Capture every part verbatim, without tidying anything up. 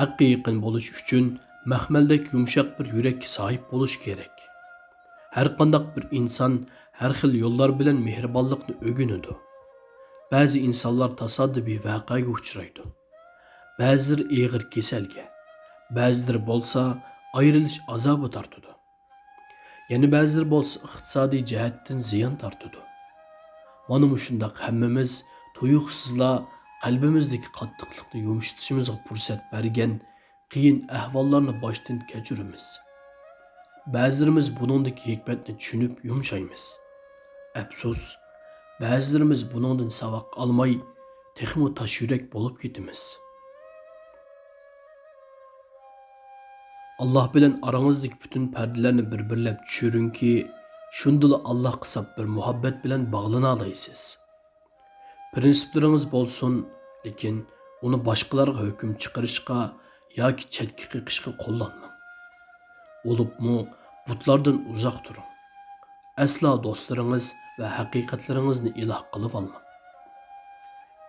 خالىققا يېقىن بولۇش ئۈچۈن مەخمەلدەك يۇمشاق بىر يۈرەككە ساھىب بولۇش كېرەك. ھەرقانداق بىر ئىنسان ھەر خىل يوللار بىلەن مېھرىبانلىقنى ئۆگىنىدۇ. بەزى ئىنسانلار تاسادىپىي ۋەقەگە ئۇچرايدۇ. بەزىلىرى ئېغىر كېسەلگە، بەزىلىرى بولسا ئايرىلىش ئازابى تارتىدۇ. يەنە بەزىلىرى بولسا ئىقتىسادىي جەھەتتىن زىيان تارتىدۇ. مانا مۇشۇنداق ھەممىمىز تۇيۇقسىزلا قەلبىمىزدىكى قاتتىقلىقنى يۇمشىتىشىمىزغا پۇرسەت بەرگەن قىيىن ئەھۋاللارنى باشتىن كەچۈرىمىز. بەزىلىرىمىز بۇنىڭدىكى ھېكمەتنى چۈشىنىپ يۇمشايمىز. ئەپسۇس، بەزىلىرىمىز بۇنىڭدىن ساۋاق ئالماي، تېخىمۇ تاش يۈرەك بولۇپ كېتىمىز. ئاللاھ بىلەن ئاراڭىزدىكى پۈتۈن پەردىلەرنى بىر-بىرلەپ چۈشۈرۈڭكى، شۇندىلا ئاللاھقا ساپ بىر مۇھەببەت بىلەن باغلىنالايسىز. پىرىنسىپلىرىڭىز بولسۇن، لېكىن ئۇنى باشقىلارغا ھۆكۈم چىقىرىشقا ياكى چەتكە قېقىشقا قوللانماڭ. بولۇپمۇ بۇتلاردىن ئۇزاق تۇرۇڭ. ئەسلا دوستلىرىڭىز ۋە ھەقىقەتلىرىڭىزنى ئىلاھ قىلىۋالماڭ.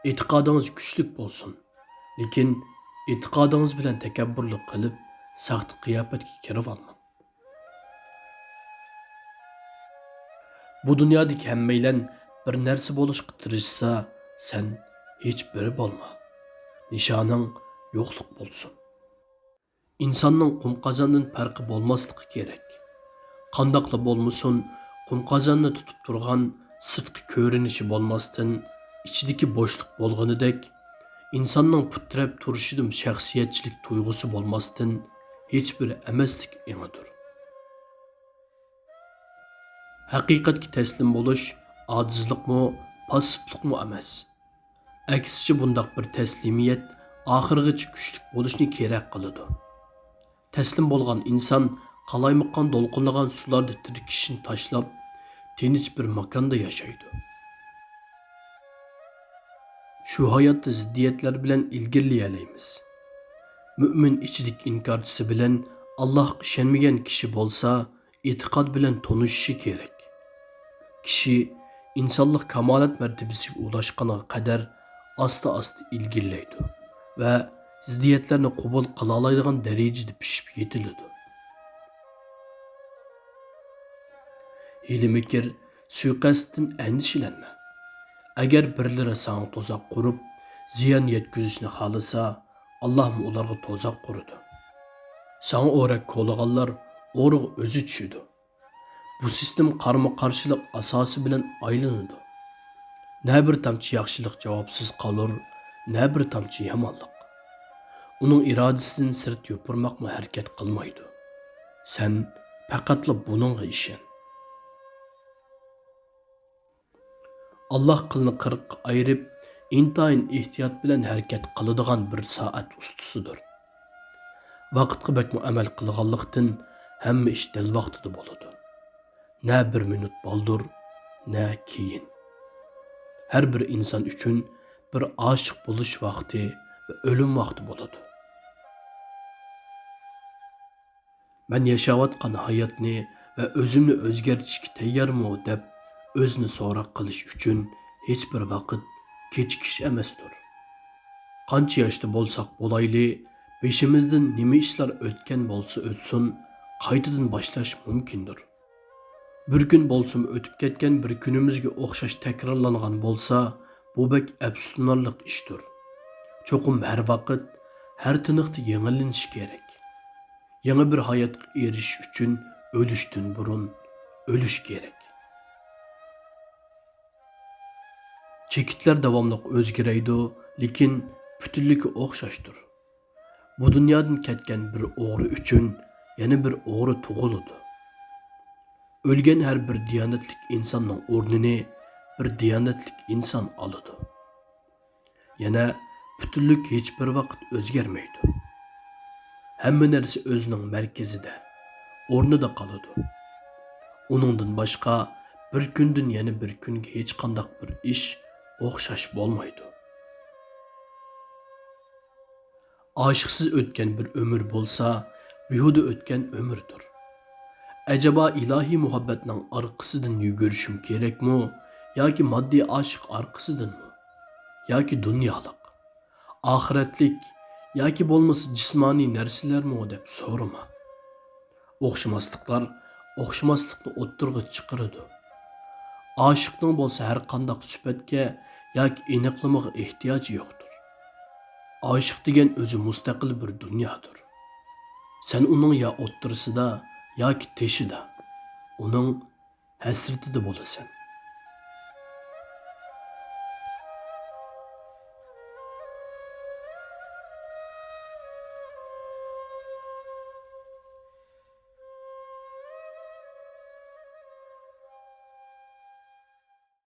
ئېتىقادىڭىز كۈچلۈك بولسۇن، لېكىن ئېتىقادىڭىز بىلەن تەكەببۇرلۇق قىلىپ، ساختا قىياپەتكە كىرىۋالماڭ. بۇ دۇنيادىكى ھەممەيلەن بىر نەرسە بولۇشقا تىرىشسا، سەن ھېچبىرى بولما. نىشانىڭ يوقلۇق بولسۇن. ئىنساننىڭ قۇم قازاندىن پەرقى بولماسلىقى كېرەك. قانداقلا بولمىسۇن، قۇم قازاننى تۇتۇپ تۇرغان سىرتقى كۆرۈنۈشى بولماستىن، ئىچىدىكى بوشلۇق بولغىنىدەك، ئىنساننىڭ پۇت تىرەپ تۇرۇشىدىمۇ شەخسىيەتچىلىك تۇيغۇسى بولماستىن، ھېچبىرى ئەمەسلىك ئېڭىدۇر. ھەقىقەتكە تەسلىم بولۇش ئاجىزلىقمۇ، پاسسىپلىقمۇ ئەمەس. ئەكسىچە، بۇنداق بىر تەسلىمىيەت ئاخىرغىچە كۈچلۈك بولۇشنى كېرەك قىلىدۇ. تەسلىم بولغان ئىنسان قالايمىقان دولقۇنلىغان سۇلاردا تىركىشىشنى تاشلاپ، تىنچ بىر ماكاندا ياشايدۇ. شۇ ھاياتتا زىددىيەتلەر بىلەن ئىلگىرىلىيەلەيمىز. مۆمىن ئىچىدىكى ئىنكارچىسى بىلەن ئاللاھقا ئىشەنمىگەن كىشى بولسا، ئېتىقاد بىلەن تونۇشۇشى كېرەك. كىشى ئىنسانلىق كامالەت مەرتىۋىسىگە ئۇلاشقانغا قەدەر ئاستا-ئاستا ئىلگىرىلەيدۇ ۋە زىددىيەتلەرنى قوبۇل قىلالايدىغان دەرىجىدە پىشىپ يېتىلىدۇ. ھىيلە-مىكىر، سۇيىقەستتىن ئەندىشىلەنمە. ئەگەر بىرلىرى ساڭا تۇزاق قۇرۇپ، زىيان يەتكۈزۈشنى خالىسا، ئاللاھمۇ ئۇلارغا تۇزاق قۇرىدۇ. ساڭا ئورەك كولىغانلار ئورىغا ئۆزى چۈشىدۇ. بۇ سىستېما قارىمۇ-قارشىلىق ئاساسى بىلەن ئايلىنىدۇ. نە بىر تامچە ياخشىلىق جاۋابسىز قالۇر، نە بىر تامچە يامانلىق. ئۇنىڭ ئىرادىسىدىن سىرت يوپۇرماقمۇ ھەرىكەت قىلمايدۇ. سەن پەقەتلا بۇنىڭغا ئىشەن. ئاللاھ قىلنى قىرىققا ئايرىپ، ئىنتايىن ئېھتىيات بىلەن ھەرىكەت قىلىدىغان بىر سائەت ئۇستىسىدۇر. ۋاقىتقا بەكمۇ ئەمەل قىلغانلىقتىن، ھەممە ئىش دەل ۋاقتىدا بولىدۇ. نە بىر مىنۇت بالدۇر، نە كېيىن. ھەر بىر ئىنسان ئۈچۈن بىر ئاشىق بولۇش ۋاقتى ۋە ئۆلۈم ۋاقتى بولىدۇ. مەن ياشاۋاتقان ھاياتنى ۋە ئۆزۈمنى ئۆزگەرتىشكە تەييارمۇ دەپ ئۆزىنى سوراق قىلىش ئۈچۈن ھېچبىر ۋاقىت كېچىكىش ئەمەستۇر. قانچە ياشتا بولساق بولايلى، بېشىمىزدىن نېمە ئىشلار ئۆتكەن بولسا ئۆتسۇن، قايتىدىن باشلاش مۇمكىندۇر. بىر كۈن بولسىمۇ ئۆتۈپ كەتكەن بىر كۈنىمىزگە ئوخشاش تەكرارلانغان بولسا، بۇ بەك ئەپسۇسلىنارلىق ئىشتۇر. چوقۇم ھەر ۋاقىت، ھەر تىنىقتا يېڭىلىنىش كېرەك. يېڭى بىر ھاياتقا ئېرىشىش ئۈچۈن ئۆلۈشتىن بۇرۇن ئۆلۈش كېرەك. چېكىتلەر داۋاملىق ئۆزگىرەيدۇ، لېكىن پۈتۈنلۈكى ئوخشاشتۇر. بۇ دۇنيادىن كەتكەن بىر ئوغرى ئۈچۈن يەنە بىر ئوغرى تۇغۇلىدۇ. ئۆلگەن ھەر بىر دىيانەتلىك ئىنساننىڭ ئورنىنى بىر دىيانەتلىك ئىنسان ئالىدۇ. يەنە پۈتۈنلۈك ھېچبىر ۋاقىت ئۆزگەرمەيدۇ. ھەممە نەرسە ئۆزىنىڭ مەركىزىدە، ئورنىدا قالىدۇ. ئۇنىڭدىن باشقا بىر كۈندىن يەنە بىر كۈنگە ھېچقانداق بىر ئىش ئوخشاش بولمايدۇ. ئاشىقسىز ئۆتكەن بىر ئۆمۈر بولسا، بىھۇدە ئۆتكەن ئۆمۈردۇر. ئەجەبا ئىلاھىي مۇھەببەتنىڭ ئارقىسىدىن يۈگۈرۈشۈم كېرەكمۇ ياكى ماددىي ئاشىق ئارقىسىدىنمۇ؟ ياكى دۇنيالىق، ئاخىرەتلىك، ياكى بولمىسا جىسمانىي نەرسىلەرمۇ دەپ سورىما. ئوخشىماسلىقلار ئوخشىماسلىقنى ئوتتۇرىغا چىقىرىدۇ. ئاشىقنىڭ بولسا ھەر قانداق سۈپەتكە ياكى ئېنىقلىمىغا ئېھتىياجى يوقتۇر. ئاشىق دېگەن ئۆزى مۇستەقىل بىر دۇنيادۇر. سەن ئۇنىڭ يا ئوتتۇرىسىدا ياكى تېشىدا، ئۇنىڭ ھەسرىتىدە بولىسەن.